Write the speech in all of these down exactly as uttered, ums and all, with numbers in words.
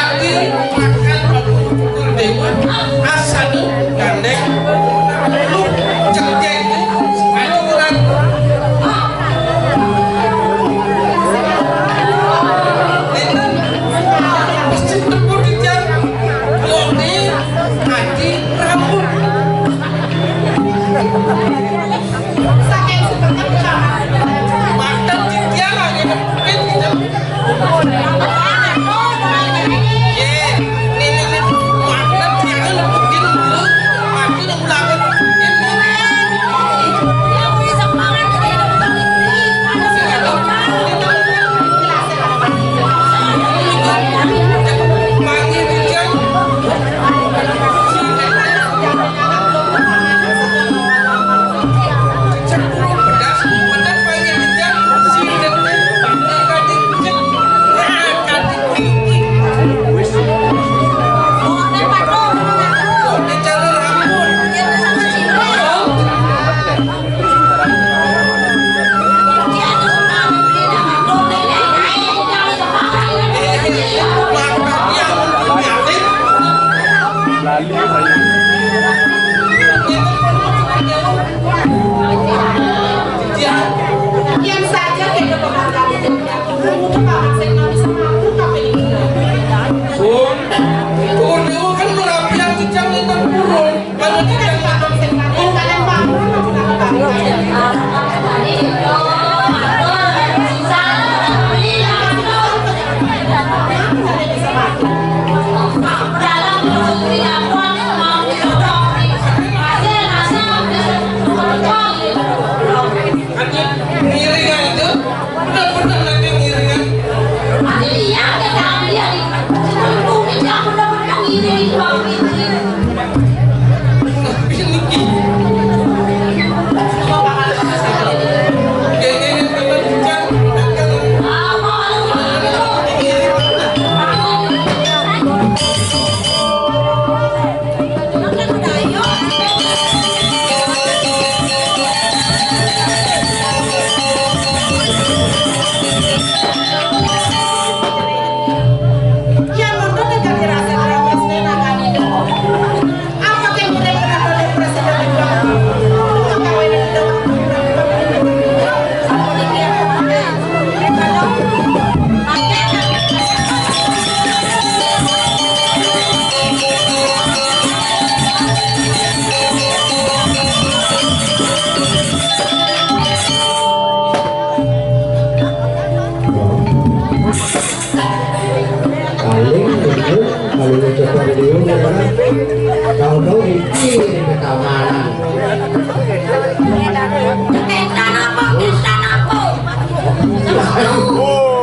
Ati makan babu cukur dewa, asana gandeng, lu jegeg, acuran. Mesti tepuk di tiang, wong ni ati rambut. Saking sebentar. Mantep di tiang aja, mungkin gitu. Yang saja kita pemandangan. Pun, pun itu kan merapi yang jejak itu purun. Kalau tidak, ngiring aja. Udah pernah nanti ngiringan? Ada lihat ya, jangan lihat. Itu aku udah pernah ngiring itu, aku ngiring. Paling itu, kalau mau coba dulu, ya kan? Tahu-tahu ini, ini pertamanan.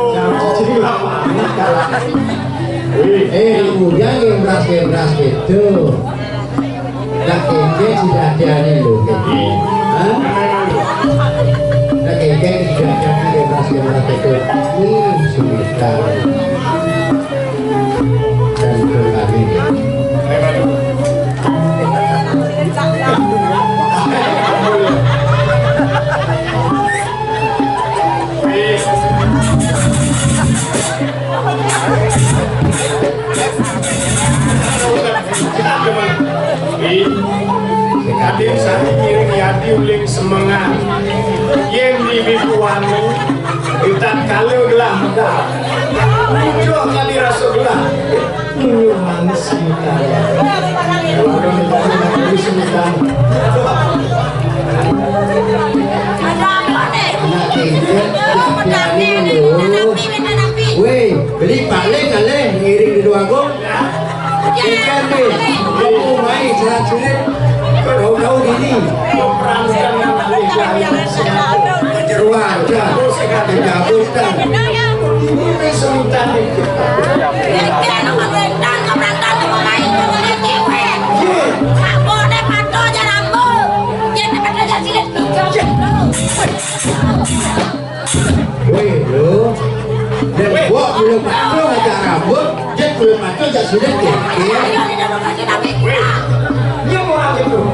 Jangan sih, Pak. Eh, yang muda yang beras, yang beras gitu. Nak kengkeng sudah ada nih, loh. Hah? Nak kengkeng sudah ada nih, yang beras, yang beras gitu. Hmm, sudah. Dan kembali. Kadin sami ngiring yadi uling semengan. Yen miwiti wani, tatkala gelah medal. Muncul kali rasa gelah. Minum manis semutan. Warung itu manis semutan. Ada apa nih? Anak kecil, anak piano. Weh, beli paling kalih ngiring di luar. Ikan deh, kamu main jerat-jerit, tahu-tahu gini. Jeruan, dah, dicabut, dah. Ini sultan itu. Weh, lo. Dan gua belum patuh aja rambut, dia belum patuh aja Sudah ya? Iya. Wih, dia mau lagi tuh.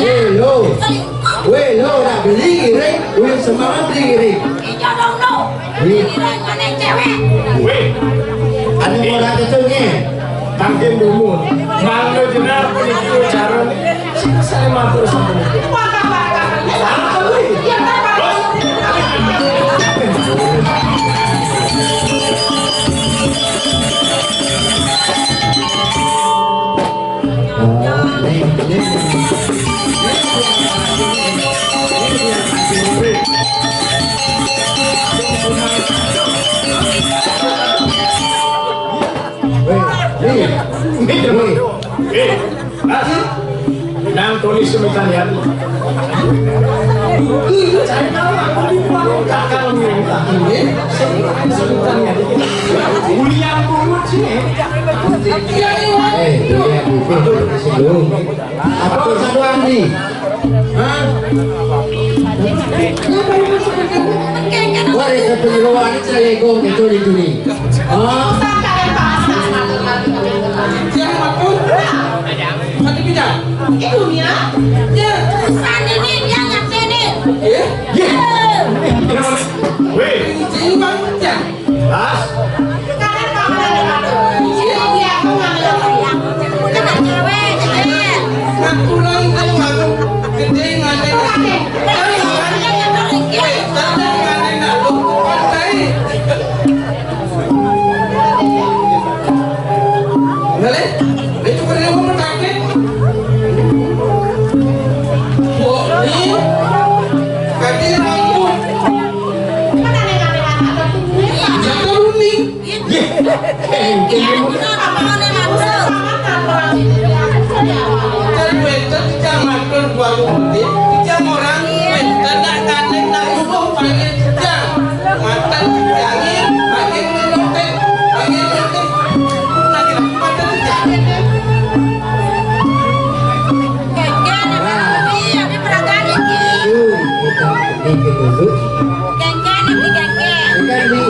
Wéh, lo. Wéh, lo, ora beli ngiring. Wéh, semangat beli ngiring. Wéh. Wéh. Ane ora kecenge. Kangge dumun. Mangga jenar puniki ucaran. Sing saya matur sampun. Wéh, wéh, wéh. Nang tulis semitan ya. Kakak ngiring tak ini, semitan ya. Ulian bungut sih. Eh, ulian bungut sebelum. Apa satu Andi? Hah? Wah, itu penyeruan saya gong itu di dunia. Oh. Yang apa? Satu bidang. Itu nia. Ya. Sandi ni dia ngasih ni. Eh? Ye. Weh. Ini bang, ya. Las. Ngaku lagi kalau ngaku. Gede ngadeng. Weh, gede ngadeng. Lu kuat, Dai. Boleh? Itu kena ngomong tak? Kok ni? Kaki rambut. Jatuh ni. Kan wénten tiyang matur dua puluh menit, tiyang orang wénten nak nganing nak lungguh panggil tiyang. Matan tiyange, panggil ngelotek, panggil ngelotek. Pun lagi lagi matan tiyang. Ini dulu. Bukan di.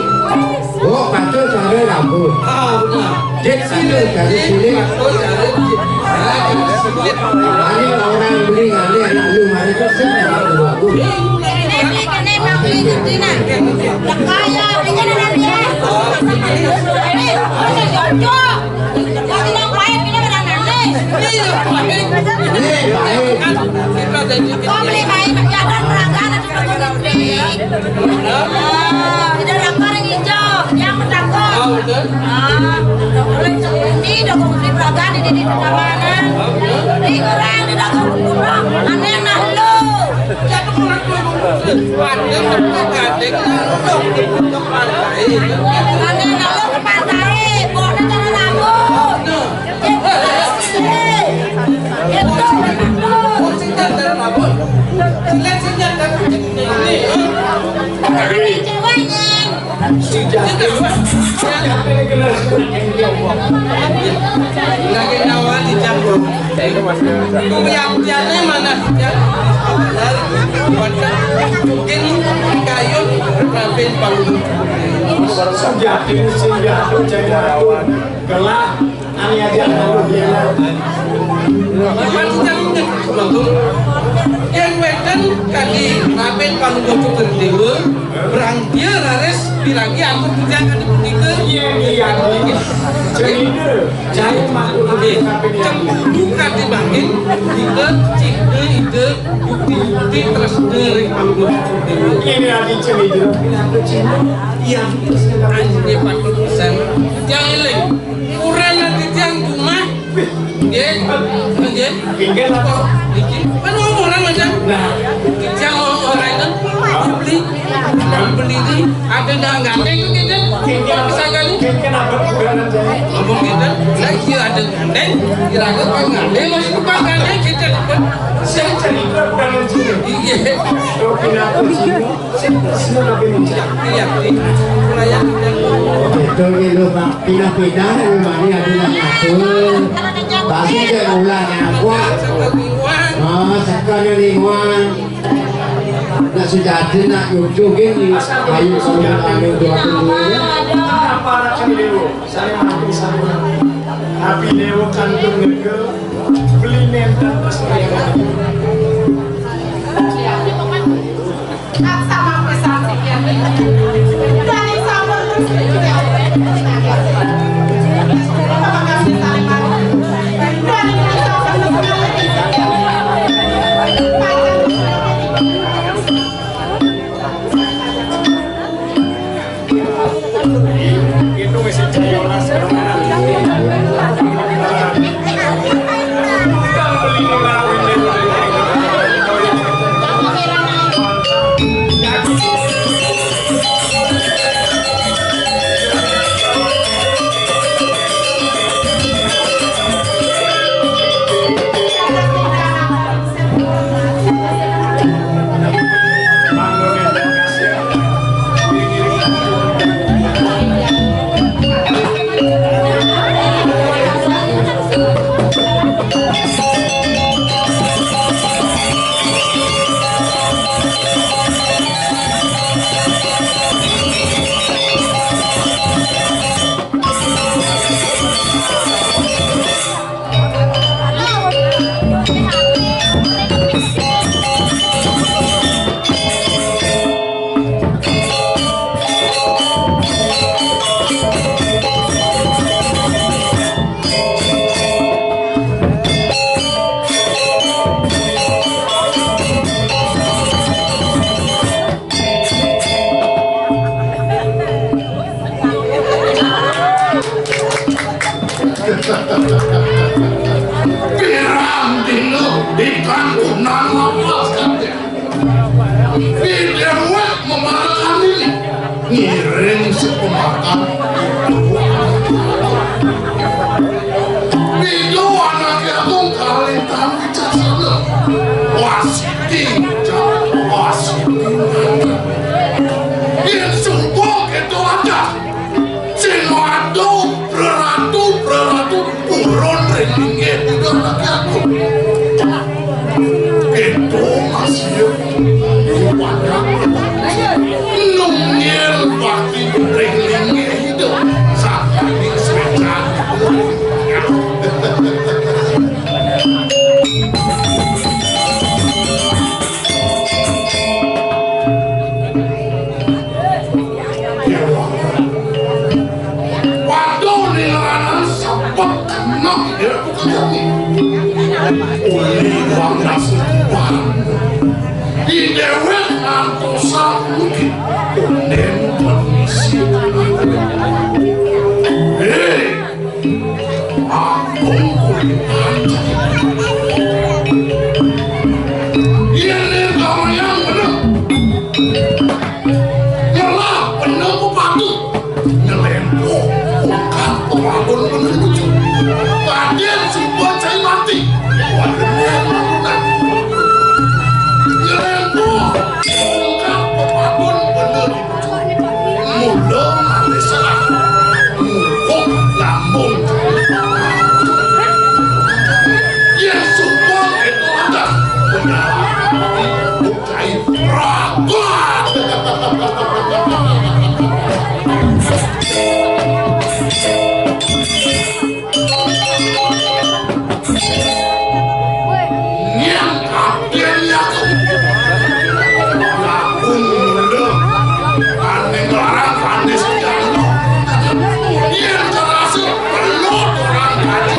Oh, pacul cara rambut. Ah, benar. Cek sana dari sini. Pacul cara cek. Nah, kita sebut. Ini orang beli ngalih anak lu, mari kau sini, anak lu aku. Ini, ini, ini, ini, ini, ini. Kaya, ini, ini, ini. Ini, ini, ini. Ini, ini, ini. Kau beli bayi, jangan merangkak. Ah, tidak lapar yang hijau, yang bertakut. Ah, betul. Ah, ini dukung di belakang, ini di tengah mana? Ini orang di dukung kurang. Aneh nah lu. Jatuh mulut lu. Ada bertakut, ada bertakut. Aneh nah lu ke pantai, buat cara rambut. Lagi nawa di campur. Yang tiada mana? Mungkin kayun rapin panggung. Sejati sehingga aku jadi lawan. Kelak Maksudnya, yang wédon kadi rapin panunggu cukur dewa, berang dia raris pirangi ampun titiang kadi punika. Iya, iya. Cemburu kadi bangin, ida cipta ida yukti-yukti tresna ring panunggu cukur dewa. Ini lagi cemidra. Iya, terus kita. Anjir, patut pisan. Tiang eling. Kurang ati tiang jumah. Nggih. Nggih. Nggih, Pak. Niki. Kan wong orang macam. Nah, yang orang itu beli, beli ini ada nggak ada itu gitu. Misalkan ini, ngomong gitu, nah iya ada gandeng, kira-kira kan gandeng, masih tukang gandeng gitu. Saya cerita dengan sini. Iya. Kalau punya aku sini, saya terus nggak bisa. Iya, iya. Mulai yang Betul gitu, Pak. Pindah-pindah memang ini ada yang ngatur. Pasti dia mula nyangkua. Oh, sekarang lingkungan. Nak sejati nak lucu gini. Ayo kalau anu dua puluh ya. Apa anak kami dulu? Saya mati sama. Tapi dewa kandung negeri beli nenten pas. Pirang dina di kangkunan lawas kabeh. Di déwék memarakan ini. Ngiring si pemakan. Pitu anaké agung kalintang wicaksana. Wasiti, wasiti. Yén suba kéto aja. Sing watu, praratu, praratu, purun ring linggih Ida Hyang Agung. Kéto masih banyak nunggil bakti ring linggih Ida. Sakaning srecan. Waduh, nilaranan sepet kena ya, bukan kami. Uli wangras bang. Di déwék ngantosan mungkin. Unen permisi. Hei, Agung kulit panjang. Iya, nih, kamu yang bener. Ngelah bener ku patut. Nyelempo, ungkap pemabun bener lucu. Badan sumpah cai mati. Waduh, yang lakukan. Nyelempo, ungkap pemabun bener lucu. Mula ngalih serah. Mupuk lambung. Yén sumpah itu atas. Benar. Cai pragat. Nyang kaping ya. Laku mula. Ané ngarang ané sejana. Yén kerasa pelut orang kaji.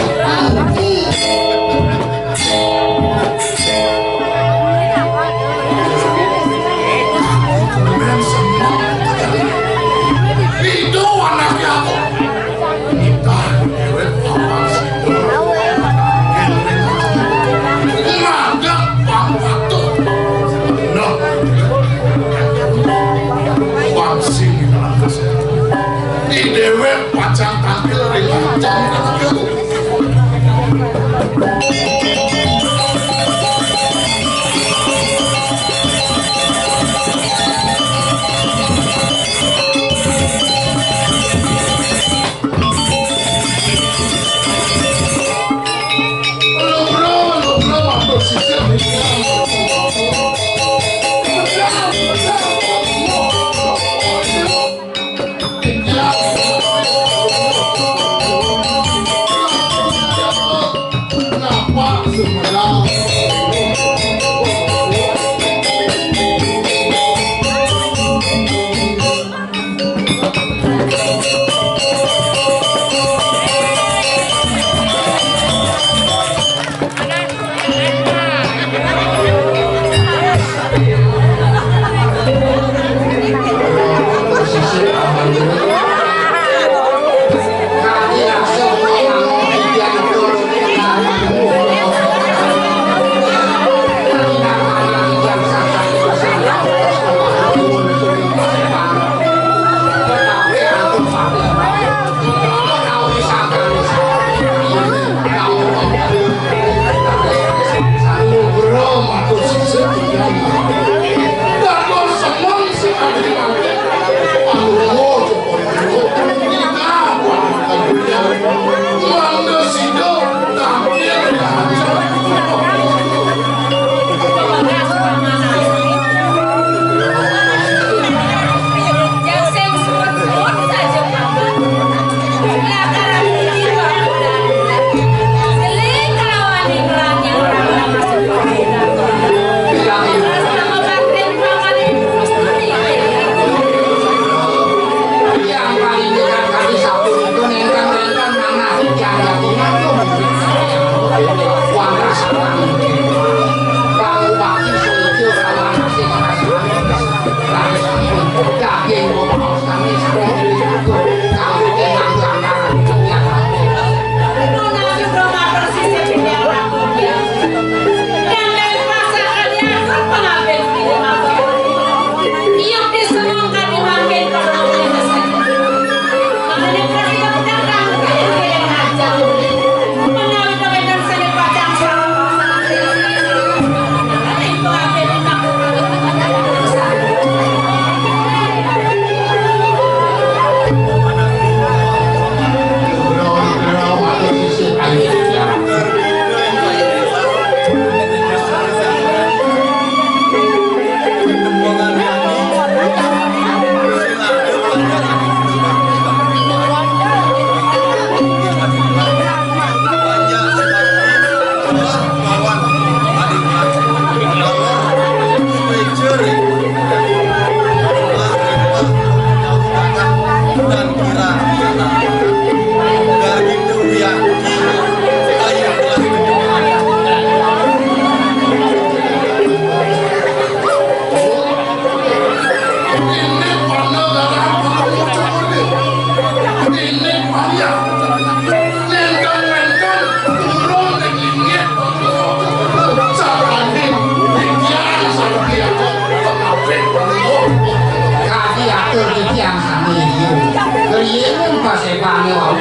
Yen pasepane wau,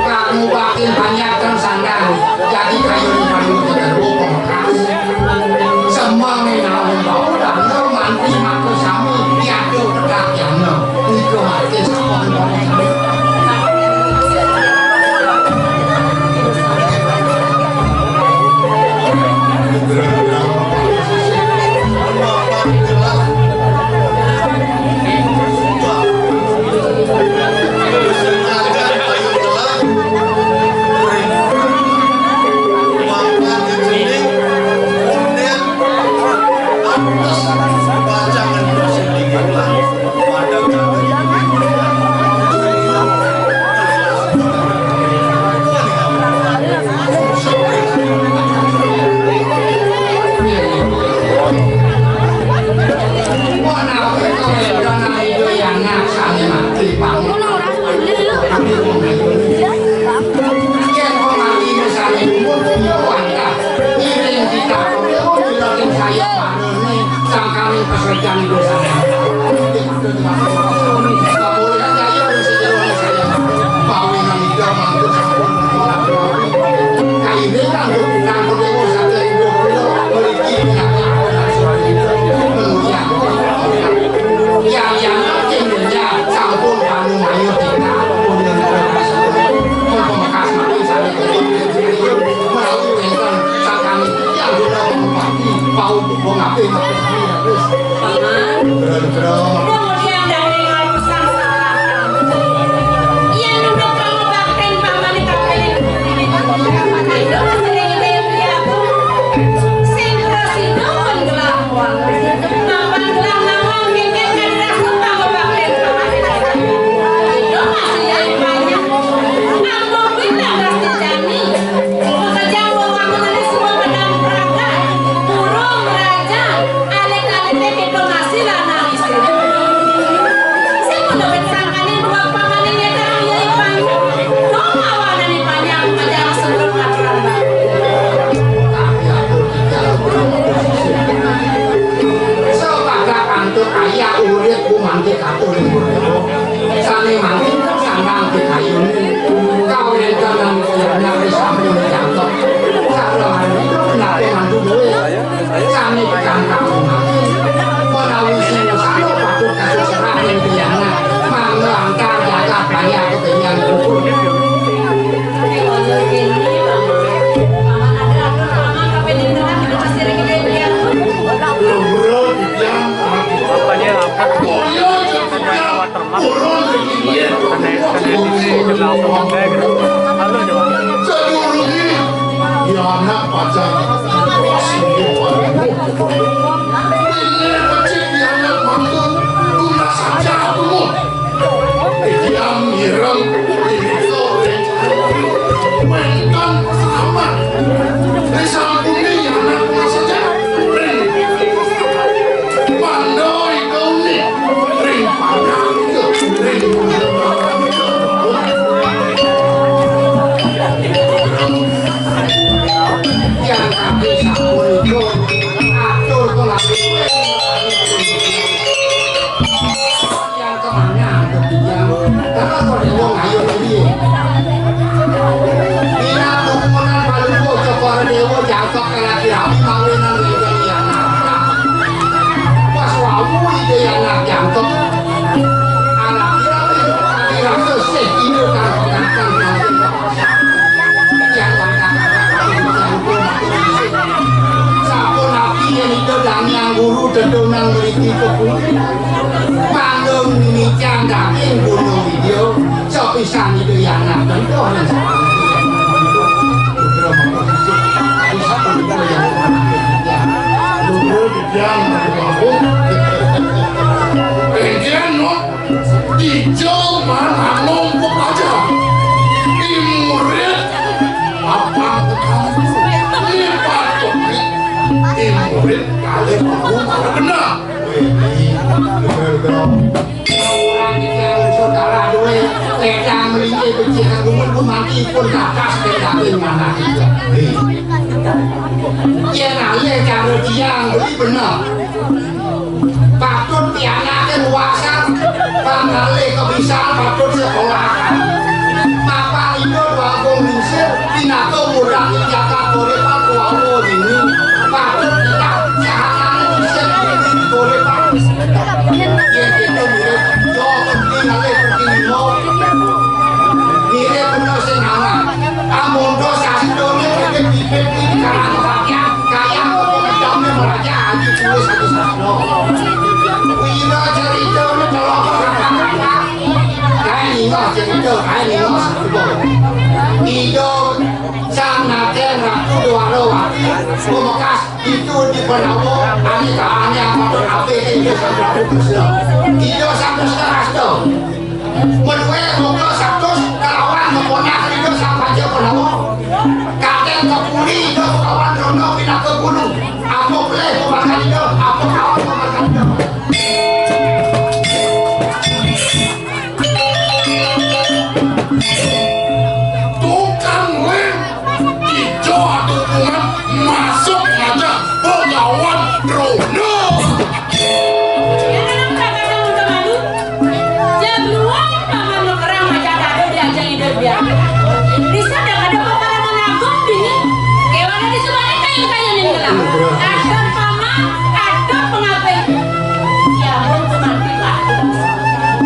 kamu bakil banyak kang sandang, dadi kayune paling keteru pembekas. Semang menawi wau, dana manti maka sami, tiada tegak yana. Nika mati sapa kembali sami. Paman, kemudian dari pesan salah. Yen nunduk pangobakten pamane kapeling putri. Ayo sering dewi aku. Sing prasida pun gelah muang. Mapan gelah mawon kengken kang rasa pangobakten pamane kapeling. Ayo masih yang banyak. Ambo pindah pasti jani. Makejang wong amonane semua padang pragat. Burung raja. Alit-alite diplomasi lanang istri. Sing kudu wit sangkane dua pangane ngeterang ya ipan. Dong awanane panjang ajar sebelum aturan. Tapi aku tidak berani. Sepakat antuk ayah urip ku mantik aku ning Borneo. Sane mantik sandang kekayune. Kau yang kanan kiranya disamping jangkep. Sarang itu kenapa mantu duit? Sami kang kamu mati. Menawi sing sano patut kasih serah ning piyambak. Mangga angkar jagat banyak kepenyan kuku. Lho, bro, dibilang. Bapaknya apa? Boyo, dibilang. Turun iki. Kena, kena di sini, kenal sama saya gitu. Halo, coba. Sadurunge ya anak pacar. Wah, sini, Pak. Ini becik ya anak mantu. Lunas saja aku. Iki am ireng. Ini sore. Wénten selamat. Disampuni anak sedaya. Ring. Pandai kauni. Ring pandang. Ring pandang. Yang kami sampun itu atur pengatur. Yang kemana? Terus kok dia mau ngayun lagi? Ina tumunan paluko cokor dewa jangkep lagi rapi mawinan lagi yang anak. Pas wawu ide yang anak jangkep. Anak kira-kira seseh ide karo kanakan makin. Sapunapi yen Ida Danyang Guru dedonan mriki kepungkur. Panggung mimicang daging Gunung Widya, sapisan Ida Yana Tengkoh lan sapunika. Putra mongko sisip, tapi sapunika yang Putra Dijang, Putra Dijang, Putra Dijang. Ijo mananu kok aja. Imurit apa kamu? Lipat kok. Imurit kali aku malah kena. Saudara duwe, ledang melinggih becik kanggo mlebu mati pun kakas ning daging manah. Yen alih karo tiyang beli bener. Patut pianaken wasan panggalih Bisa patut sekolah. Bapak Ida Dwagung Lingsir pinaka budak jagat Korepan Kuala dini. Patut kita sehari-hari lingsir dini di Korepan. Yén kita mirip, yo penting alih penting lima. Mirip kena sing anak. Amun dosa sedone kita bibit ini karang bagian kaya kok ngedamne meraja aji tulis satu sastra. Wira cerita ini kalau kakak-kakak. Kain ingat cerita, kain ingat satu. Hidup sang naten ratu dua rawati. Pemekas itu di Pendawa, aneka aneh apa pun apa itu sampai Ida Sang Kresna. Ida Sang Kresna rasta. Menuwe roga satus kelawan meponah Ida Sang Panca Pendawa. Kaden kepuri Ida kelawan rono pinaka guru. Apa pelih pemakan Ida, apa kawan pemakan Ida. Tukang lem, ijo atuh kuman masuk ngajak Begawan Rono. Jam dua paman mekerang ngajak ado diajak hidup dia. Bisa dah kada paman mengagung bini. Kewana di subane kayu-kayu ning gelah. Ada paman, ada pengabeh. Ya, mun mati lah.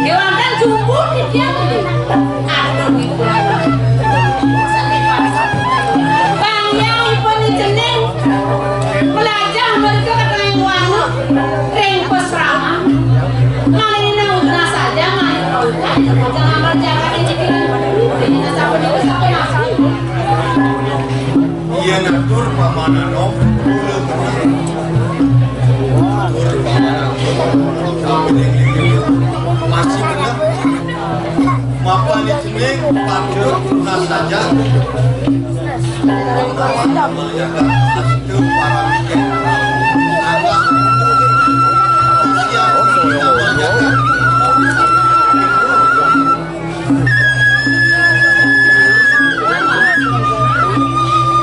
Kewanten jumbo di dia. Aduh, ibu. Panjang ipun cening. Melajah mereka ketengah wangun. Ring pesrama. Malina ulah saja, malina ulah. Jangan merjakan ini pikiran. Ini sapa, ini sapa, nasi. Yen atur pamanano, kula atur pamanano. Masih kena mapan jeneng patut lunas saja. Astu paramiken. Agak siap kita menjaga.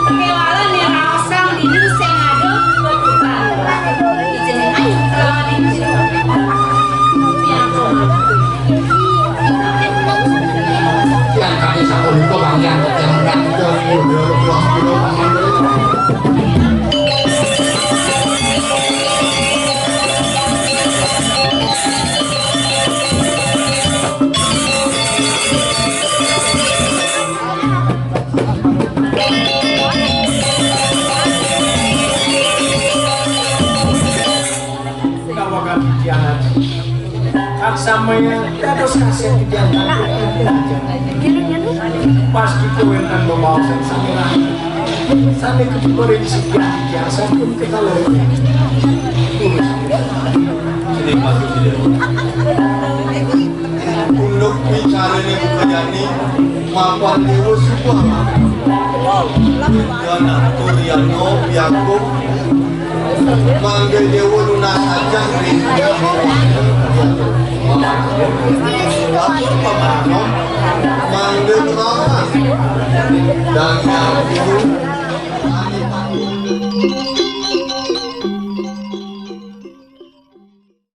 Kéwala niraosang dini sing ada ketukan. Ijening ayu kelawan ijening. Yang kami sapunika bangkian tetiang undang kita sepuluh dua belas kilo paman. Kawakan titiang ati. Aksamaya dados kasih titiang kanggo. Pas kita wénten bebaosan sami rahayu. Sané ketiba ring sitian titiang sampun kekalih. Sini, Mas, sini. Unduk wicarané Bukayani mapan Déwa Subang. Dan atur yano piagung mangga Déwa lunas ajah ring atur pamananom mangga tulampah. Dan yang itu